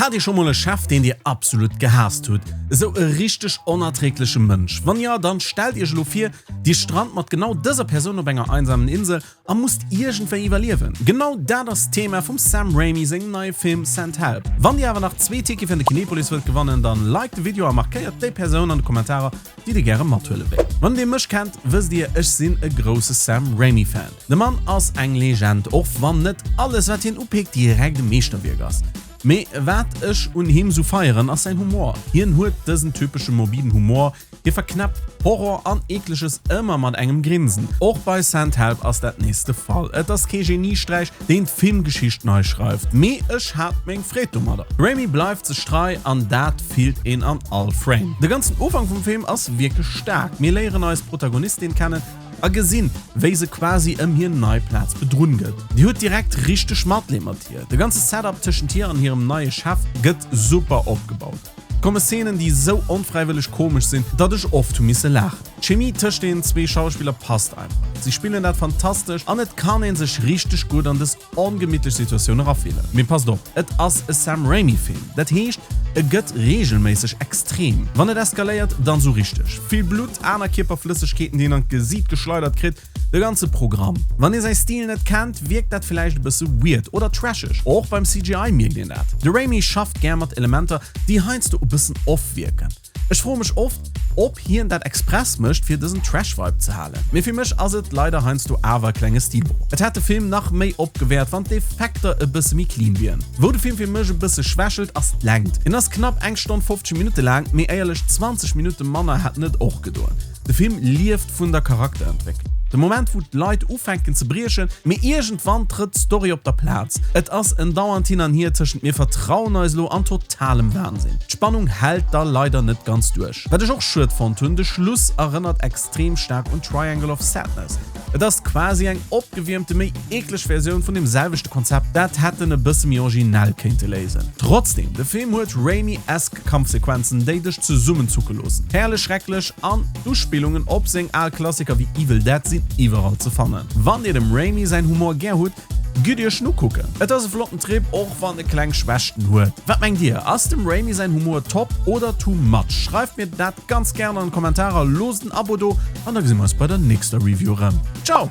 Hat Dir scho mol e Chef, deen Dir absolut gehaasst hutt? Esou e richteg onerträgleche Mënsch? Wann jo, dann stellt Iech elo vir, Dir strand mat genau dëser Persoun op enger einsamen Insel a musst iergendwéi iwwerliewen. Genau dat ass d'Thema vum Sam Raimi sengem neie Film Send Help. Wann Dir awer nach zwee Tickete fir de Kinepolis wëllt gewannen, dann liked de Video a markéiert déi Persoun an de Kommentarer, déi Dir gäre mathuele wéilt. Wann Dir mech kennt, wësst Dir, ech sinn e grousse Sam Raimi Fan. De Mann ass eng Legend, och wann net alles wat hien upeekt direkt e Meeschterwierk ass. Mee wat ech un him sou feieren ass säin Humor. Hien huet dësen typesche morbiden Humor, hie verknäppt Horror an Eekleges ëmmer mat engem Grinsen. Och bei Send Help ass dat nees de Fall. Et ass kee Geniesträich, deen d'Filmgeschicht nei schreift, mee ech hat meng Freed domadder. De Raimi bleift sech trei an dat fillt een an all Frame. De ganzen Ufank vum Film ass wierklech staark, mir léieren eis Protagonistin kennen, A gesinn, wéi se quasi ëm hir nei Plaz bedrunn gëtt. Dir hutt direkt richteg Matleed mat hir. De ganze Setup tëschent hir an hirem neie Chef gëtt super opgebaut. Et komme Szenen, déi esou onfräiwëlleg komesch sinn, datt ech oft hu misse laachen. D'Chemie tëscht deenen zwee Schauspiller passt einfach. Si spillen dat fantastesch an et kann ee sech richteg gutt an dës ongemittlech Situatioun erafillen. Mee passt op, et ass e Sam Raimi Film, dat heescht e gëtt regelméisseg extrem. Wann et eskaléiert, dann sou richteg. Vill Blutt, aner Kierperflëssegkeeten déi een an d'Gesiit geschleidert kritt, de ganze Programm. Wann ee säi Stil net kennt, wierkt dat villäicht e bësse weird oder trasheg. Och beim CGI mierkt een dat. De Raimi schafft gär mat Elementer, déi heiansdo e bëssen off wierken. Ech froe mech oft, ob hien dat express mécht fir dësen Trash-Vibe ze halen. Mee fir mech ass et leider heiansdo awer e klenge Stilbroch. Et hätt de Film nach méi opgewäert, wann d'Effekter e bësse méi clean wieren. Wou de Film fir mech e bësse schwächelt ass d'Längt. En ass knapp eng Stonn 50 Minutte laang, mee éierlech 20 Minutte manner hätten et och gedoen. De Film lieft vun der Charakterentwécklung. De Moment wou d'Leit ufänken ze briechen, mee iergendwann trëtt d'Story op der Plaz. Et ass en dauernd Hin an Hier tëschent mir vertrauen eis elo an totalem Wahnsinn. D'Spannung hält da leider net ganz duerch. Wat ech och schued fonnt hunn, de Schluss erënnert extrem staark un Triangle of Sadness. Et ass quasi eng opgewiermte, méi eekleg Versioun vun dem selwechte Konzept, dat hätt en e bësse méi originell kéinte léisen. Trotzdem, de Film huet Raimi-esque Kampfsequenzen, déi dech zesummenzucke loossen. Herrlech schrecklech an d'Uspillungen op seng al Klassiker wéi Evil Dead sinn iwwerall ze fannen. Wann dir dem Raimi säin Humor gär hutt, gitt iech en ukucken. Et ass e flotten Trip, och wann e kleng Schwächten huet. Wat mengt dir, ass dem Raimi säin Humor top oder too much? Schreift mir dat Ganz gären an den Kommentarer, loosst en Abo do an da gesi mer eis bei der nächster Review erëm. Ciao!